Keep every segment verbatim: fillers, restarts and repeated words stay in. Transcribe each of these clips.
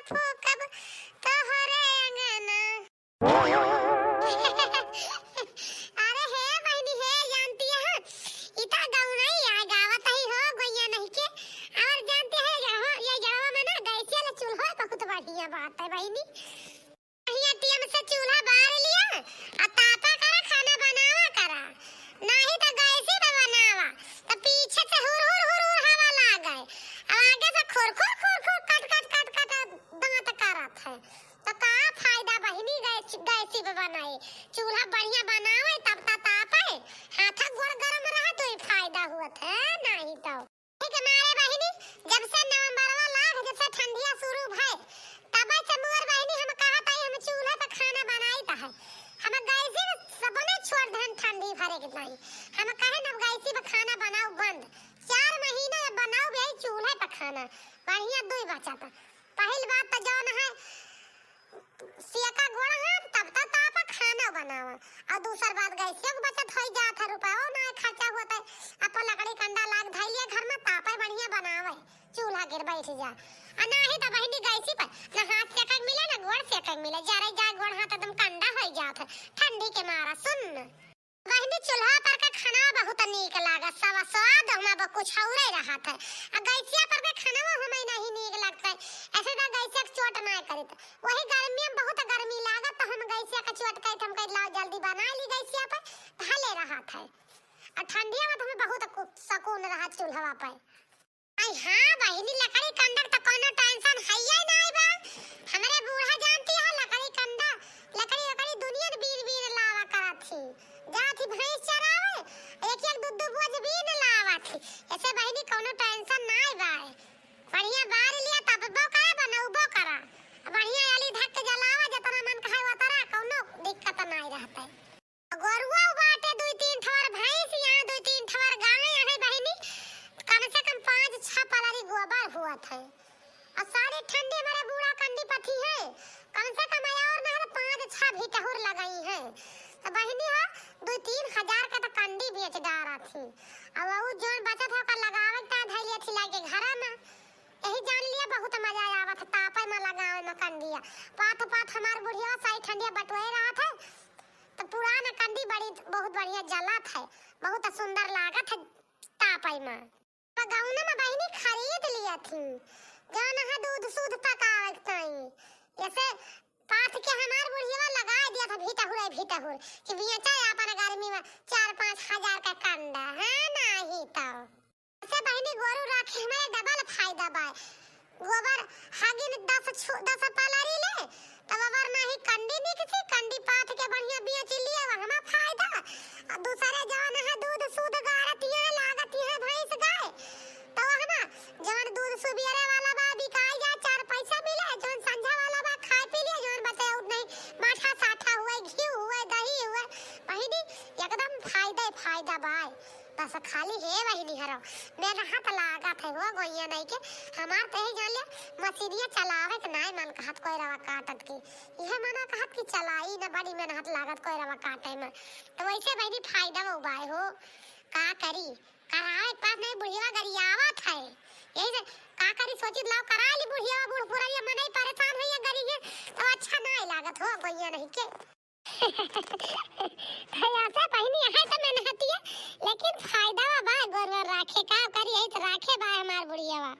फूकब तोहरे अंगना। अरे हे बहिनी, हे जानती है, ई त गौनई आ गावत ही हो, गोइया नहीं के। और जानती है, ये हो, ये जड़वा में ना गैसिया ला चूल्हा बहुत बढ़िया बात है बहिनी। बढ़िया टीएम से चूल्हा बार लिया, आ तापा करा, खाना बनावा करा, नाही त गैसी पे बनावा, त पीछे से हुर हुर हुर हुर हवा लागे, आ आगे से खुर खुर खुर खुर कट कट कट कट दांत करत है। त का फायदा बहिनी गैस, गैसी पे बनाई? चूल्हा बढ़िया बनावे तब त तापे, हाथ गोड़ गरम रहे तो ही फायदा हुअत है, नाही तो। के मारे बहिनी, जब से नवंबरवा लाग, जब से ठंडिया शुरू भय, तब से मोर बहिनी हम कहत हई, हम चूल्हा पे खाना बनाइत है। हम गैसी में सपने छोड़ देन ठंडी भरे के नहीं। हम कहे न गैसी पे खाना बनाऊ बंद। चार महीना अब बनाऊ भी चूल्हे पे खाना। बढ़िया दुई बचत। पहिल बात तो जौन है, सेका गोड़ हाथ, तब तक तापा खाना बनावा। और दूसर बात, गैसिया के बचत होई जात है, रुपयो ना खर्चा होत है। अपन लकड़ी कंडा लाग धइलिया घर में, तापे बढ़िया बनावे, चूल्हा गिर बैठ जा। आ नाही तो बहिनी गैसी पर ना हाथ सेकक मिले, ना गोड़ सेकक मिले, जरे जाए गोड़ हाथ एकदम कंडा होई जात है ठंडी के मारा। सुन। बहिनी, चूल्हा पर के खाना बहुत नीक लागत, सब स्वाद ओमा ब-, कुछ औरे रहत है। आ गैसिया पर के खाना हमें नहीं नीक लगता है। ऐसे तो गैसिया के चोट ना करित। वही गर्मी में बहुत गर्मी लागत, तो हम गैसिया के चोट करित, हम कहित, "लाओ जल्दी बना ली गैसिया पर," भले रहत है। आ ठंडिया में तो हमें बहुत कु-, सुकून रहत चूल्हा पर। आई हाँ बहिनी, लकड़ी कंडा क त कौनो tension हइये नाई बा। हमरे बूढ़ा जानती है, लकड़ी कंडा, लकड़ी, लकड़ी दुनिया बीन बीन लावा करत ही। जात ही भैंस चरावे, एक एक दू दू बोझ बीन लावत ही। ऐसे बहिनी कौनो tension नाई बा। बढ़िया बार लिया, तपबो करा, बनउबो करा। बढ़िया आली धक के जलावा, जतना मन कहे वतरा, कौनो दिक्कत नाई रहते। गोरुआ बाटे दुई तीन ठवर भैंस, यहाँ दुई तीन ठवर गाय है बहिनी, कम से कम पाँच छह पलरी गोबर हुअत है। और सारी ठंडी हमारे बूढ़ा कंडी पथी है, कम से कम और ना है पाँच छह भिटहुर लगाई है। तो बहिनी हो, दुई तीन हजार के तो कंडी बेच डारा थी। अब वो जोन बचत है ओकर लगावे के तान धैले थी लाके घर में। यही जान लिया बहुत मजा आवत है तापे में लगावे में कंडिया। पाथ पाथ हमार बुढ़िया सारी ठंडिया बटोए रहत है। तो पुरान कंडी बड़ी, बहुत बढ़िया जलत है, बहुत सुंदर लागत है तापै में। तो गौना में बहिनी खरीद लिया थी, जौन है दूध सूध पकावे के ताई। जैसे पाथ के हमार बुढ़िया लगा दिया था भिटहुर, भिटहुर कि बेचा अपन गर्मी में चार पाँच हजार का कंडा है, नाही तो। से बहिनी गोरू राखे हमारे double फायदा बा। गोबर हागिन दस छु-, दस पलारी ले, तब अबर नाही कंडी निकसी, कंडी पाथ के बढ़िया बेच लिए, वहमा फायदा। आ दूसरे जवन है दूध सूध गारत यहाँ लागत यहाँ भैंस गाय, तो वहमा जवन दूध सुबेरे वाला बा बिकाई जाए, चार पैसा मिले, जवन संझा वाला बा खाए पी लिए, जवन बचे उ नहीं, माठा साठा हुए, घी हुए, दही हुए, बहिनी एकदम फायदा ही फायदा बा। बस खाली हे बहिनी हरो, मेहनत लागत है हो गोइया नहीं के। हमार तो यही जान ले, मशीनिया चलावे के नाय मन कहत कोई रवा काटत के। यह मना कहत कि चलाई न, बड़ी मेहनत लागत कोई रवा काटे में। तो वैसे बहिनी फायदा में उबाय हो, का करी? करावे के पास नहीं बुढ़िया गरियावत है। यही से का करी सोचित लाओ करा ली बुढ़िया, बूढ़ पुरनिया मनई परेशान होइया गरी है, तो अच्छा नाय लागत हो गोइया नहीं के। भैया से बहिनी है तो मेहनतिया, लेकिन फायदा बा गोरवा राखे, का करी, यही तो राखे बा हमार बुढ़िया बा।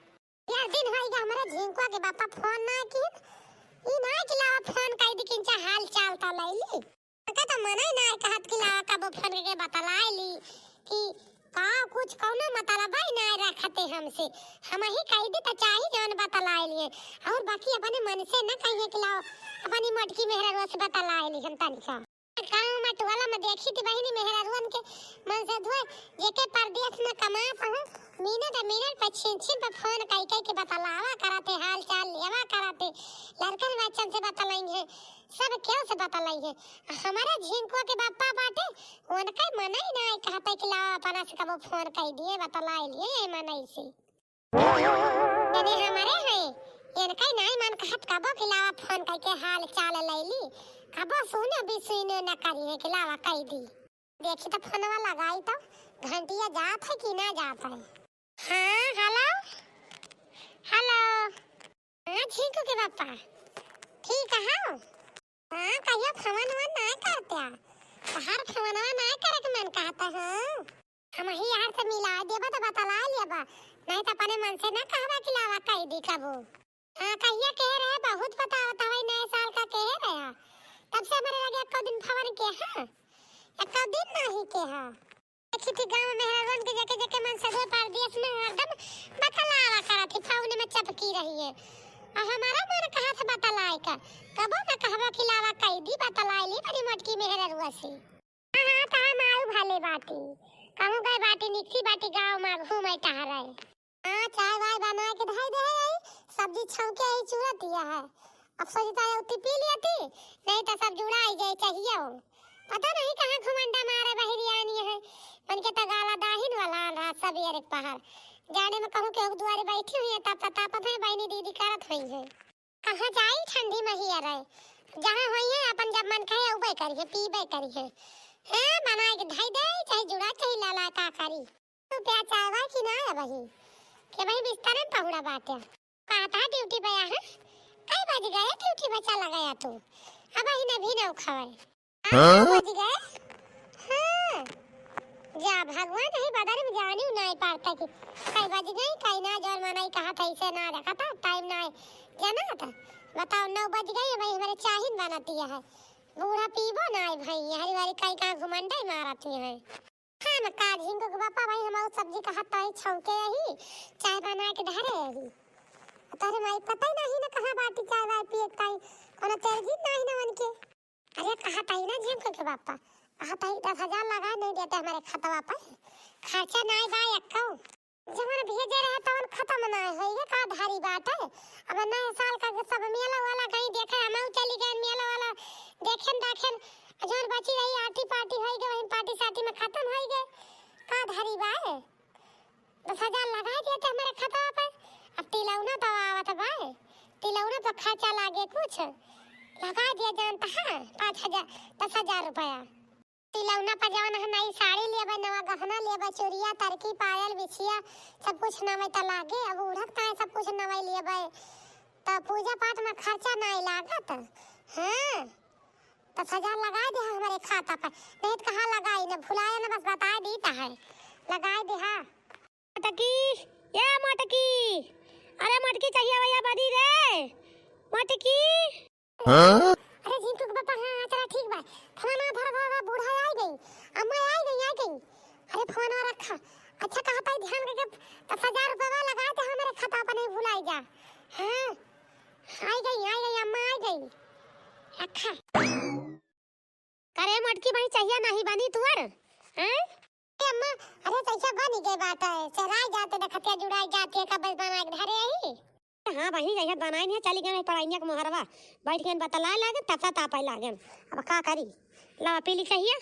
यार दिन होई गा हमारे झिंकुआ के बापा फोन ना किन, ई ना कि लावा फोन कई दी किंचा हाल चाल तो लैली। के तो मना ही ना कहत कि लावा कबो फोन करके बतलाए ली कि का कुछ कौनो मतलब ही ना रखते हमसे। हम ही कह दी तो चाही जौन बतलाए लिए। और बाकी अपने मन से न कहिए कि लाओ अपनी मोटकी मेहररुआ से बतलाए ली हम तनिका। गाँव में टोला में देखी थी बहिनी मेहररुअन के मन से धोए, जेके परदेस में कमात हो, मिनट मिनट पे छिन छिन पे फोन कई कई के बतलावा करते, हाल चाल लेवा करते, लड़कन बच्चन से बतलाई है, सब केहू से बतलाई है। हमारे झिंकुआ के बापा बाटे, उनका मन ही ना कहते कि लाओ अपना से कबो फोन कई दिए, बतलाई लिए, ये मनई से। जने हमारे हैं, इनका ही नाई मन कहत कबो कि लावा फोन करके हाल चाल लैली, कबो सुनो भी सुनो न करी है कि लावा कई दी। देखी तो फोनवा लगाई तो घंटिया जात है कि ना जात है। हाँ, हेलो, हेलो। हाँ, झिंकू के पापा, ठीक है? हाँ, कहियो फोन वोन नाय करत्या। तोहार फोनवा नाय करे के मन कहता, हाँ। हमही यार से मिला देबा त बतला लेबा, नाहीं त अपने मन से ना कहबा कि लावा कई दी कबो। हाँ, कहिया कहे रहे, बहुत बतावत हवई, नए साल का कहे रहे। तब से हमरे लगे एको दिन फोन के, हाँ, एको दिन नाहीं के, हाँ। देखी थी गाँव में मेहरारुअन के जेके जेके मन सधे परदेस में हरदम बतलावा करत ही, फोन में चपकी रही है। आ हमारा मन कहत बतलाए का, कबो न कहबो कि लावा कई दी, बतलाए ली बड़ी मोटकी मेहरारुआ से। हाँ, हाँ, तहार माऊ भले बाटी, कहूँ गए बाटी, निकसी बाटी गाँव में घूमे टहरे। हाँ, चाय वाय बनाए के धई दे है, सब्जी छौंके ही चूरत दिया है। अब सोचता है उती पी लियती, नाहीं त सब जुड़ाई जाए चाहिए हो। पता नहीं कहाँ घुमंडा मारे बहिरियानी है। मन के त गाला दाहिन वाला आल रहा सब ये एक पहाड़। जाने में कहूँ के दुआरे बैठी हुई है, तब तब तब है बहनी दीदी करत हुई है। कहाँ जाई ठंडी में ही रहे, जहाँ होई है अपन जब मन कहे उबे करी है, पीबे करी है। हैं, बनाए के धई दे, चाहे जुड़ा, चाहे लाला का करी। तू प्या चाहवा कि ना अबही? के भाई बिस्तर में पहुड़ा बाटे। कहता है ड्यूटी पे आ, हैं? कई बज गए ड्यूटी पे चला गया तू? अबही न भी न उखावे। हाँ, हाँ? बज गए? हाँ। जा भगवान ही बदर में जानी नहीं पारता कि कई बज गई, कई ना जौन मनाई कहा था इसे ना रखा था, टाइम ना जाना था। बताओ नौ बज गई, भाई हमारे चाहिन बनाती है। बूढ़ा पीबो ना है भाई, हरी वारी कई कहाँ घुमंडा ही मारती है। हाँ, न का झिंकू के बापा भाई, हम और सब्जी का हाथ ताई छौंके यही, चाय बना के धरे यही। तोहरे माई पता ही नहीं न कहाँ बाटी चाय वाय पिए के ताई, कोनो तेरजी नहीं न मन के। अरे कहा ताई ना झिंकू के बापा, कहा ताई दस हजार लगा नहीं देते हमारे खतवा पर, खर्चा नहीं बा एक्को। जवन भेजे रहे तवन खत्म ना होई, ये का धारी बात है? अब नए साल का सब मेला वाला कहीं देखे, हम चली गए मेला वाला देखेन दाखेन, जौन बची रही आटी पाटी होई गए, वहीं पार्टी साटी में खत्म होई गए। का धारी बा है? दस हजार लगा दिए थे हमारे खतवा पे। अब तिलौना तो आवत बा, तिलौना तो खर्चा लागे कुछ, लगा दिया जानता है पाँच हजार, दस हजार रुपया। तिलौना पर जवन है नई साड़ी लेबै, नवा गहना लेबै, चूड़िया, तरकी, पायल, बिछिया, सब कुछ नवै त लागे। अब उड़क ताए सब कुछ नवै लेबै, त पूजा पाठ में खर्चा नाई लागत। हाँ, दस हजार लगा दे हमरे खाता पर, नहीं तो कहाँ लगाई न भुलाया न, बस बताए दी त है, लगाए दे। हाँ। मोटकी, ए मोटकी, अरे मोटकी चाहिए भैया बदी रे, मोटकी। हाँ? अरे झिंकू के पापा, हाँ, हाँ, चला ठीक बा। फोनवा धर, धर, धर, बूढ़ा आई गई, अम्मा आई गई, आई गई। अरे फोनवा रखा। अच्छा कहता है ध्यान करके दस हजार रुपया लगा दे हमरे खाता पर, नहीं भुलाई जा। हाँ, आई गई, आई गई, अम्मा आई गई। रखा। करे मोटकी भाई चाहिए नहीं बनी तुअर, हैं? ए अम्मा, अरे तैसा बनी गई बात है, सेराई जाते न खतिया जुड़ाई जाते, कब बस बना के धरे आई। हाँ बहिनी, जहिया बनाई नहीं, चली गए पढ़ाइया के मोहरवा, बैठ गए बतलाए लागन, तपसा तापे लागन। अब का करी, लावा पी ली चाहिए।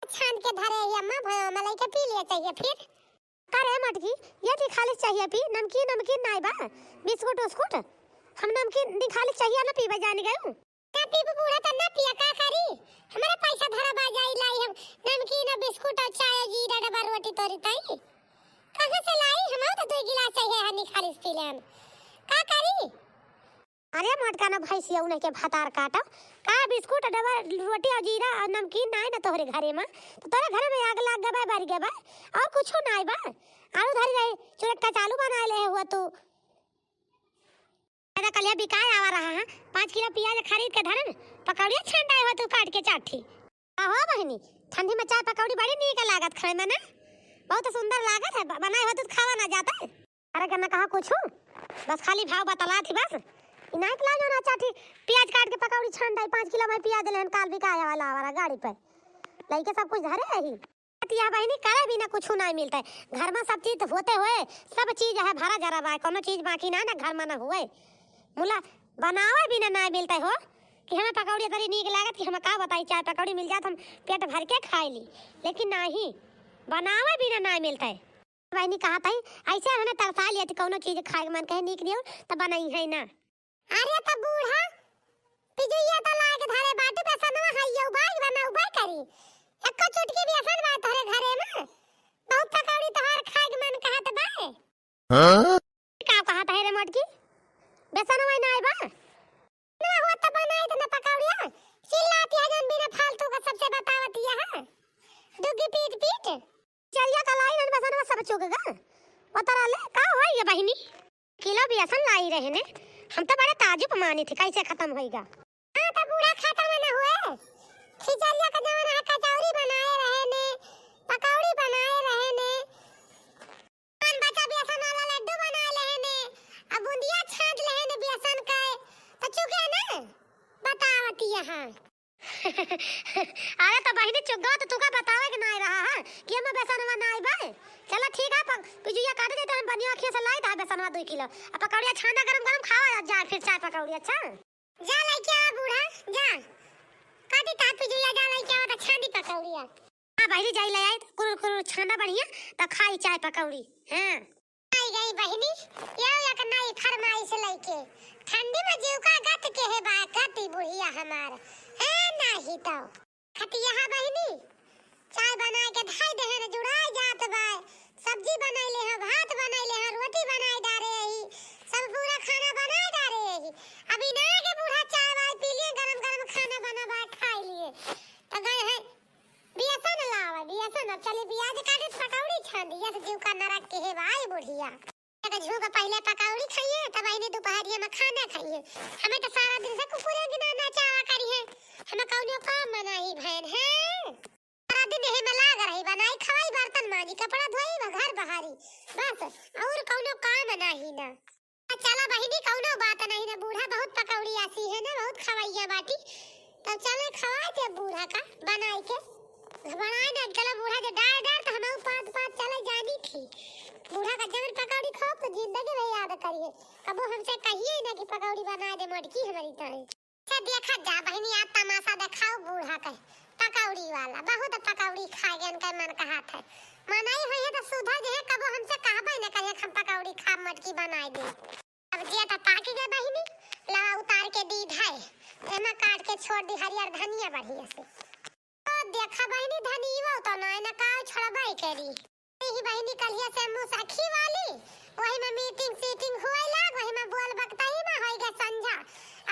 छान के धरे ही अम्मा, भैया मलाई के पी लिया चाहिए फिर। करे मटकी, ये भी खाली चाहिए पी, नमकीन, नमकीन नाई बा, बिस्कुट उस्कुट, हम नमकीन नहीं खाली चाहिए ना पीबे जान गए। ना पीबू बूढ़ा त ना पिया, का करी? हमारा पैसा धरा बा जाई लाई हम नमकीन और बिस्कुट और चाय और जीरा डब्बा रोटी तोरी ताई। कहाँ से लाई? हमारा तो दो गिलास चाहिए है, निखालिस पी ले हम। का करी? अरे मोटका ना भैंसिया उन्हें के भतार काटो। का बिस्कुट डब्बा रोटी और जीरा और नमकीन नाई ना तोहरे घरे में? तो तोरे घरे में आग लाग गबा, बर गबा। और कुछ नाई बा? आलू धरी रही, चुरट कचालू बना ले हुआ तू। दादा कलिया बिकाए आवा रहा है, पाँच किलो पियाज खरीद के धरन, पकौड़िया छान डाए हो तू काट के चार ठी। आहो बहिनी, ठंडी में चाय पकौड़ी बड़ी नीक लागत खाए में ना, बहुत सुंदर लागत है, ब-, बनाए हो तू खावा ना जाता है। अरे गन्ना कहा कुछ, बस खाली भाव बतला थी बस। इनाई प्लाजो ना चार ठी पियाज काट के पकौड़ी छान डाई, पाँच किलो भाई पियाज लेन काल बिकाए वाला आवा रहा गाड़ी पे, लइके सब कुछ धरे रही। यह बहिनी करे बिना कुछ ना मिलता है। घर में सब चीज होते हुए, सब चीज है भरा जरा बा, कोनो चीज बाकी ना, ना घर में ना हुए। मुला बनावे बिना ना मिलता हो कि हमें पकौड़ी तरी नीक लागत कि हम का बताई, चाय पकौड़ी मिल जात हम पेट भर के खाए ली, लेकिन नहीं, बनावे बिना ना मिलता है। बहिनी कहा तई ऐसे हमें तरसा लिया थी, कोनो चीज खाए के मन कहे नीक नहीं हो तो बनाई है ना। अरे त बूढ़ा, पिजुइया त लाग धरे बाटू, बेसनवा हइयो बाई बनाऊ बाई करी। एको चुटकी बेसन बा तोहरे घरे में? बहुत पकौड़ी तोहार खाए के मन कहत बाए। हाँ? का कहत है रे मोटकी? बेसनवा ना आए बा? पता रहले का होई ये बहिनी? किलो बेसन लाई रहे ने, हम तो बड़े ताजुब मानी थे, कैसे खतम होइगा? हाँ, तो बूढ़ा खतम न हुए। खिचड़िया का जमाना है, कचौरी बनाए रहे ने, पकौड़ी बनाए रहे ने, कौन बचा बेसन वाला लड्डू बनाए रहे ने, अब बूंदिया छान रहे ने बेसन के, तो चुके ना बतावती यहाँ। अरे तो बहिनी चुग्गा तो तुका बतावे के नाई रहा है कि एमे बेसनवा नाई बा। चला ठीक है, प-, पिजुइया काटे देते हम बनिया खेत से लाई था बेसनवा दो किलो। अब पकौड़िया छाना गरम गरम खावा जा, फिर चाय पकौड़ी, अच्छा? जा लइके आवा बूढ़ा, जा। काटी ता पिजुइया, जा लइके आवा तो छानी पकौड़िया। हाँ बहिनी जाई ले आई, कुरुर कुरुर छाना बढ़िया, तो खाई चाय पकौड़ी। हाँ। आई गई बहिनी, यो एक नई फरमाइश लइके। ठंडी में जीव का गत के है बा, गति बुढ़िया हमार। है नाही तो। खतिया बहिनी, चाय बनाए के धाई देहन जुड़ाई जात बा। सब्जी बनैले हैं, भात बनैले हैं, रोटी बनाए डारे ही। सब पूरा खाना बनाए डारे ही। अभी ना के बूढ़ा चाय वाय पी लिए, गरम गरम खाना बना बा, खाई लिए। तो गए हैं बेसन लावा, बेसन। अब चली प्याज काटे, पकौड़ी छानी, यस जीव का नरक के है भाई बुढ़िया। एक झूक पहले पकौड़ी खाइए, तब आइने दोपहरिया में खाना खाइए। हमें तो सारा दिन से कुकुरे गिना नचावा करी है, हमें कौनो काम में नहीं भैन है। सारा दिन यही में लाग रही, बनाई खवाई, बर्तन मांजी, कपड़ा धोई, घर बहारी, बस और कौनो काम नहीं ना। चला बहिनी, कौनो बात नहीं ना, बूढ़ा बहुत पकौड़ी आसी है ना, बहुत खवैया बाटी। तब चले खवाए दे बूढ़ा का बनाई के। बनाए ना, चला बूढ़ा के डार डार तो हम पाँच पाँच चले जानी थी। बूढ़ा का जवन पकौड़ी खाओ तो जिंदगी में याद करिए। कबो हमसे कहिए ना कि पकौड़ी बनाए दे मोटकी हमारी ताई। से देखा जा बहिनी, आज तमाशा देखाओ बूढ़ा के पकौड़ी वाला। बहुत पकौड़ी खाए के इनका मन कहत है। मनई होई है तो सुधर जे, कबो हमसे कहबे न करिए हम पकौड़ी खा मोटकी बनाए दे। अब जिया त पाकि गए बहिनी, लावा उतार के दी धाए, एमा काट के छोड़ दी हरियर धनिया बढ़िया से। तो देखा बहिनी धनिया तो ना, ना का छोड़बे करी। यही बहिनी कलिया से मुसखी वाली, वही में मीटिंग सीटिंग हुए लाग, वही में बोल बकताई में होई गए संझा,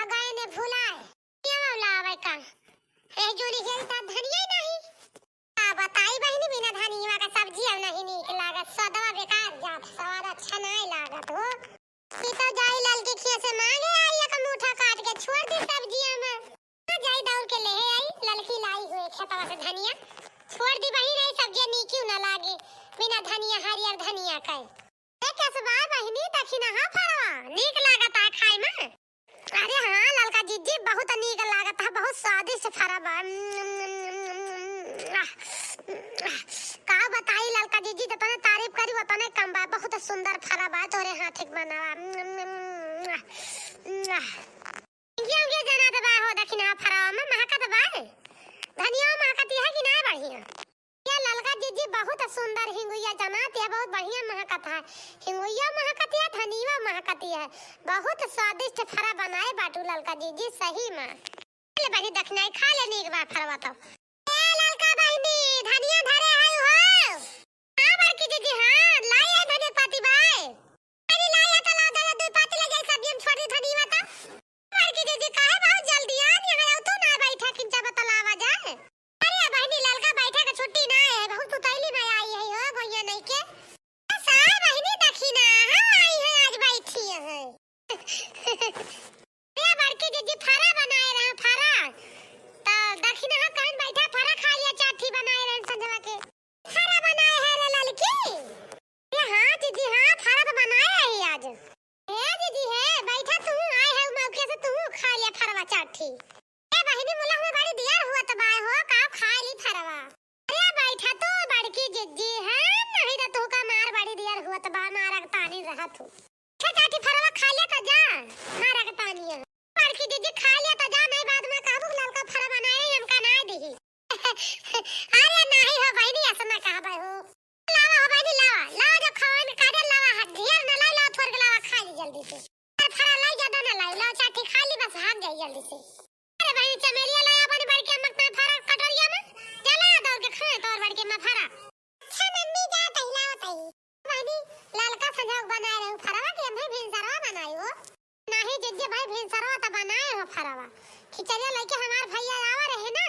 आ गए ने भुलाए। ये लावे का, ए जोड़ी खेलता धनिया ही नहीं। का बताई बहिनी, बिना धनिया का सब्जी अब नहीं नीक लागत, सदवा बेकार जात, स्वाद अच्छा नहीं लागत हो। ई तो जाई ललकी खिया से मांगे आई, एक मुठा काट के छोड़ दी सब्जिया में। हाँ, जाई दौड़ के ले आई, ललकी लाई हुए खेतवा से धनिया। छोड़ दी बहिन, आई सब्जिया नीकी ना लागे, बिना धनिया, हरियर धनिया के। ए, कैसे बा बहिनी, दखिनहा फरवा? नीक लागत है खाए में? अरे हाँ, ललका जिज्जी, बहुत नीक लागत है, बहुत स्वादिष्ट फरा बा। आह, आह, का बताई, ललका जिज्जी, जितने तारीफ करी, उतने कम बा। बहुत सुंदर फरा बा, तोरे हाथ के बनावा। आह, आह। ये, ये जना त बा हो, दखिनहा फरवा में महकत बा। धनिया महकती है कि ना बढ़िया? ये ललका जिज्जी बहुत सुंदर हिंगुइया जमात है, बहुत बढ़िया महकत है। हिंगुइया महकत है, धनिया महकत है। बहुत स्वादिष्ट फरा बनाए बाटू ललका जिज्जी, सही में। ले बहिनी दखिनाई खा ले नीक बा फरवा तो। ए ललका बहिनी, धनिया धरे है हो? हाँ बड़की जिज्जी, हाँ, लाई है धनिया पाती बाय। अरे लाई है तो ला दे, दू पाती ले जाई सब्जी में छोड़ दी धनिया तो। बड़की जिज्जी, काहे बहुत जल्दी आ, यहाँ आओ तू ना बैठा, किंचा बतलावा जाए। अरे बहिनी, ललका बैठा के छुट्टी ना है, बहुत सुतैली में आई है हो, भैया नहीं के। सार बहिनी दखिना, हाँ आई है, आज बैठी है। अरे बड़की जिज्जी फरा बनाए रहे, फरा। तो दखिना हाँ कहन बैठा, फरा खा लिया, चाठी बनाए रहे संझवा के। फरा बनाए है रे ललकी। ए हाँ दीदी, हाँ, फरा तो बनाए है आज। ए दीदी, हे, बैठा तू, आए है मौके से तू खा लिया फरवा चाठी। ए बहिनी, मुला हमें बड़ी दियर हुआ त बाय हो, का खा ली फरवा। अरे बैठा तू बड़की जिज्जी, हाँ, नहीं तो तू का मार बड़ी दियर हुआ त बा, मारा के तानी रहा तू। अच्छा चाठी फरवा खा लिया त जा, मारा के तानी है। बड़की जिज्जी खा लिया त जा, नहीं बाद में कहबू ललका फरवा बनाए, हमका ना दीही। अरे नाही हो बहिनी, ऐसा ना कहबे हो। लावा हो बहिनी, लावा, लावा जो खवाई में काजल लावा, हाथ ढेर ना लाई, लावा थोड़ के लावा, खा ली जल्दी से। अरे फरा लाई, ज्यादा ना लाई, लावा चाठी खा ली, बस हाथ जाई जल्दी से। अरे बहिनी चमेलिया लाया बनी बड़ी के मत फरा कटोरिया में, चला दौड़ के खाए तोर बड़ी के मत फरा। अच्छा मम्मी जा तही लावा तही। बहिनी ललका संझोग बनाए रहू फरवा के हम भिनसरवा बनाई हो। नाही जिज्जी भाई भिनसरवा त बनाए हो फरवा। खिचड़िया लइके हमार भैया आवा रहे ना,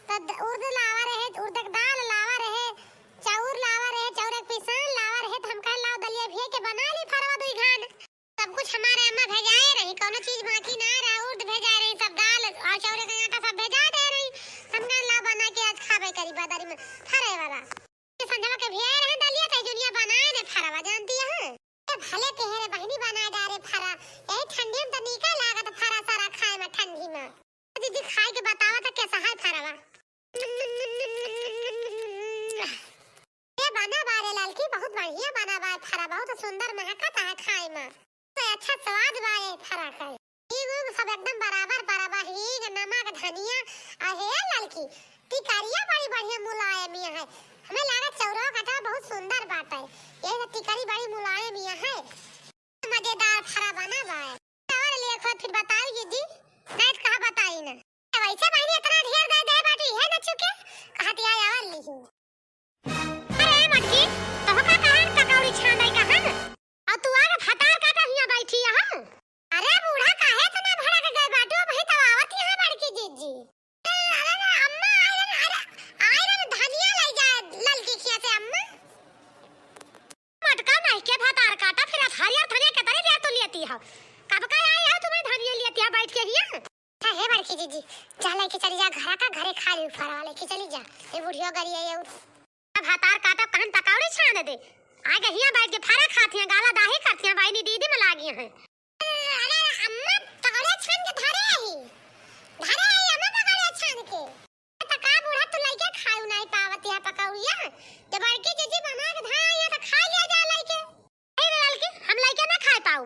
त द-, उर्द लावा रहे, उर्द के दाल लावा रहे, चाउर लावा रहे, चाउर के पिसान लावा रहे, त हम कहे लाओ दलिया भी सुंदर महकत है खाए में। तो अच्छा स्वाद बा ए फरा का। हींग उंग सब एकदम बराबर बराबर, हींग, नमक, धनिया। आ हे ललकी, टिकरिया बड़ी बढ़िया मुलायम है। हमें लागत चौरवा काटा बहुत सुंदर बाटे। यही से टिकरी बड़ी मुलायम है। मजेदार फरा बना बा। और लिए खो फिर बताई दीदी, नहीं तो कहा बताई ना। वैसे बहिनी इतना ढेर दे दे बाटी है न चुके, कहती है और ली। अरे मटकी, तोह का कहन पकौड़ी छान दई कहन? और तू आगे भतार काटा हियां बैठी यहाँ। अरे बूढ़ा काहे इतना भड़क गए बाटू, अबही तो आवत यहाँ बड़की जीजी। अरे, अरे, अरे, अम्मा, आई रन, अरे, आई रन धनिया लाई जाए ललकी खिया से अम्मा। मटका नहीं के भतार काटा, फिर हरियर धनिया के तरी देर तू लेती हो। कब का आई हो तुम्हें धनिया लेती हो बैठ के हियां? अच्छा, हे बड़की जीजी, जा लेके चली जा घरा का, घरे खा ली फरवा लेके चली जा। ये बुढ़िया गरी है ये। अब भतार काटा कहन पकौड़ी छान दे। आगे हियां बैठ के फरा खाती हैं, गाला दाही करती हैं, बहिनी दीदी में लागी हैं। अरे अम्मा, पकौड़े छान के धरे आई। धरे आई अम्मा पकौड़े छान के। त का बूढ़ा तू लइके खाऊ नहीं पावत है पकौड़िया? जब बड़की जीजी बना के धाई है त खा लिया जा लइके। ए रे ललकी, हम लइके ना खाए पाऊ।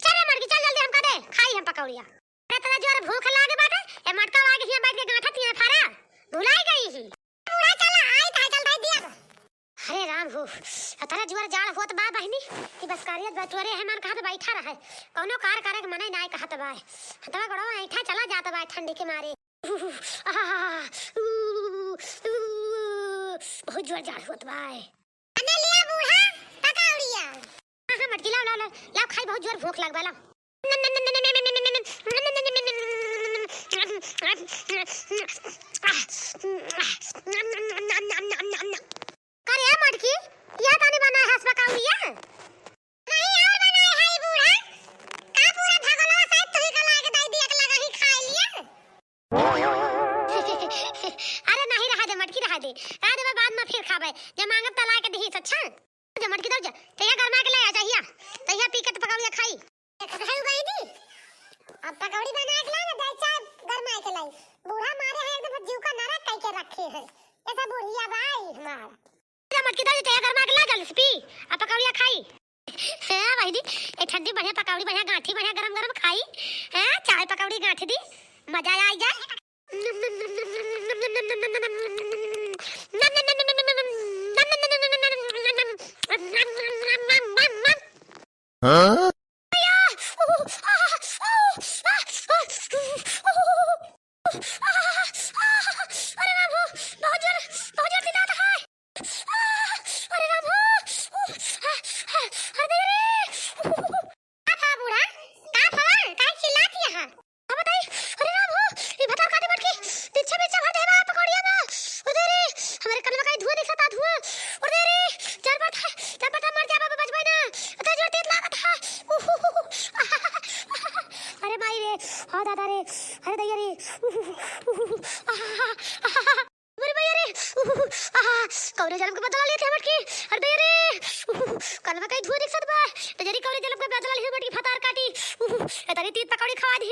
चल रे मटकी, चल जल्दी हमका दे, खाई हम पकौड़िया। अरे तोरा जोर भूख लागे बाटे, ए मटका आगे हियां बैठ के गांठत हियां फरा। भुलाई गई ही। बूढ़ा चला, आई था, चल भाई दिया। अरे राम हो, अतरा जुआर जाड़ होत बा बहिनी कि बस कारियत बटुअरे है मन कहत बैठा रहे, कौनो कार करे के मने नाय कहत बा। हतवा गोड़वा ऐठा चला जात बा ठंडी के मारे। आहा, ऊ, ऊ, बहुत जुआर जाड़ होत बा। अने लिया बूढ़ा पकौड़िया। हाँ, हाँ, मटकी लाओ, लाओ, लाओ, लाओ खाई, बहुत जुआर भूख लग बा, लाओ। करे मटकी, या तानी बनाए हस पकौड़िया? नहीं और बनाए है बूढ़ा। का पूरा भगलवा साहब तुही का लाके दई दिया के लगा ही खाए लिए? अरे नहीं रहा दे मटकी, रहा दे, रहा दे, बाद में फिर खाबे, जब मांगब त लाके दही, अच्छा? दे मटकी दे जा, तहिया गरमा के ले आ, तहिया, तहिया पी के त पकौड़िया खाई। देख रहे हो बहिनी, अब पकौड़ी बना के लाई ना, दाई चाय गरमा के लाई। बूढ़ा मारे है एकदम जीव का नरक कई के रखे है। ऐसा बुढ़िया बाई हमार। जा मटकी दे जा, तहिया गरमा के ला जल्दी से पी, अब पकौड़िया खाई। हाँ बहिनी, ए ठंडी बढ़िया पकौड़ी, बढ़िया गांठी, बढ़िया गरम गरम खाई। हाँ, चाय पकौड़ी गांठी दी, मजा आई जाए। हाँ? अरे राम हो, बहुत जोर, बहुत जोर चिल्लाता है। अरे राम हो, अरे रे। का भा बूढ़ा? का भा? काहे चिल्लात हया? का बताई? अरे राम हो, ई भतार काटी मटकी, तिरछा मिर्चा भर दे बा पकौड़िया में। ओ दे रे, हमरे कनवा का धुआं दिखता, धुआं। ओ दे रे, जान पड़ता है, जान पड़ता, मर जाबा, बचबे ना। अतरा जोर तेज लागत है। अरे माई रे, हाँ दादा रे, अरे दैया रे। अरे भैया रे, उहु, आहा, कौने जन्म के बदला लेते हैं मटकी? अरे भैया रे, उहु, कनवा कहीं धुआं दिखत बा। तो जरी कौने जन्म के बदला लेते हैं मटकी, भतार काटी। उहु, ए तनी तीत पकौड़ी खवा दी।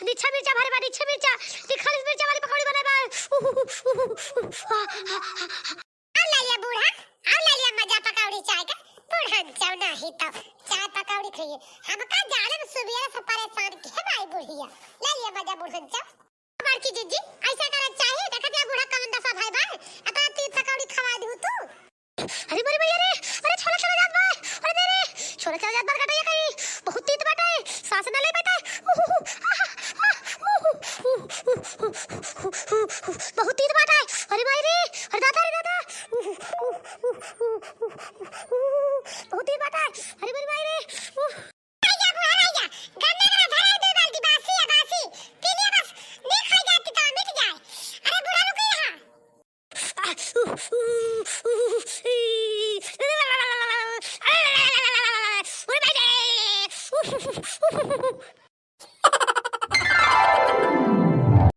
निच्छा मिर्चा भरे बा, निच्छा मिर्चा। निखालिस मिर्चा वाली पकौड़ी बने बा। उहु, उहु, उहु, आ, आ, आ, आ। आओ ले लिया बूढ़ा, आओ ले लिया मजा पकौड़ी चाय का। बूढ़न चाव नाही तो चाय पकौड़ी खाइए। हमका जाने में सुबेरे से परेशान किहे बाई बुढ़िया। ले लिया मजा बूढ़न चाव। बड़की जीजी, ऐसा करे चाही, देखत या बूढ़ा कवन दशा भई बा, अतना तीत पकौड़ी खवा दिहु तू। अरे मोरे भैया रे, अरे छोला चला जात बा, अरे दे रे, छोला चला जात बा, कटैया कहीं, बहुत तीत बाटे, सांस ना ले पाता, उहु, आहा, आह, उहु, उहु, बहुत तीत बाटे, अरे माई रे, अरे दादा रे दादा, उहु, उहु, बहुत तीत बाटे, अरे मोरे माई रे, उहु। आइया बुआ, आइया। गन्ना के धरे दू बाल्टी बासी है, बासी। पी लिया बस। नीक हो जाती तो मिट जाए। अरे बूढ़ा रुको यहाँ।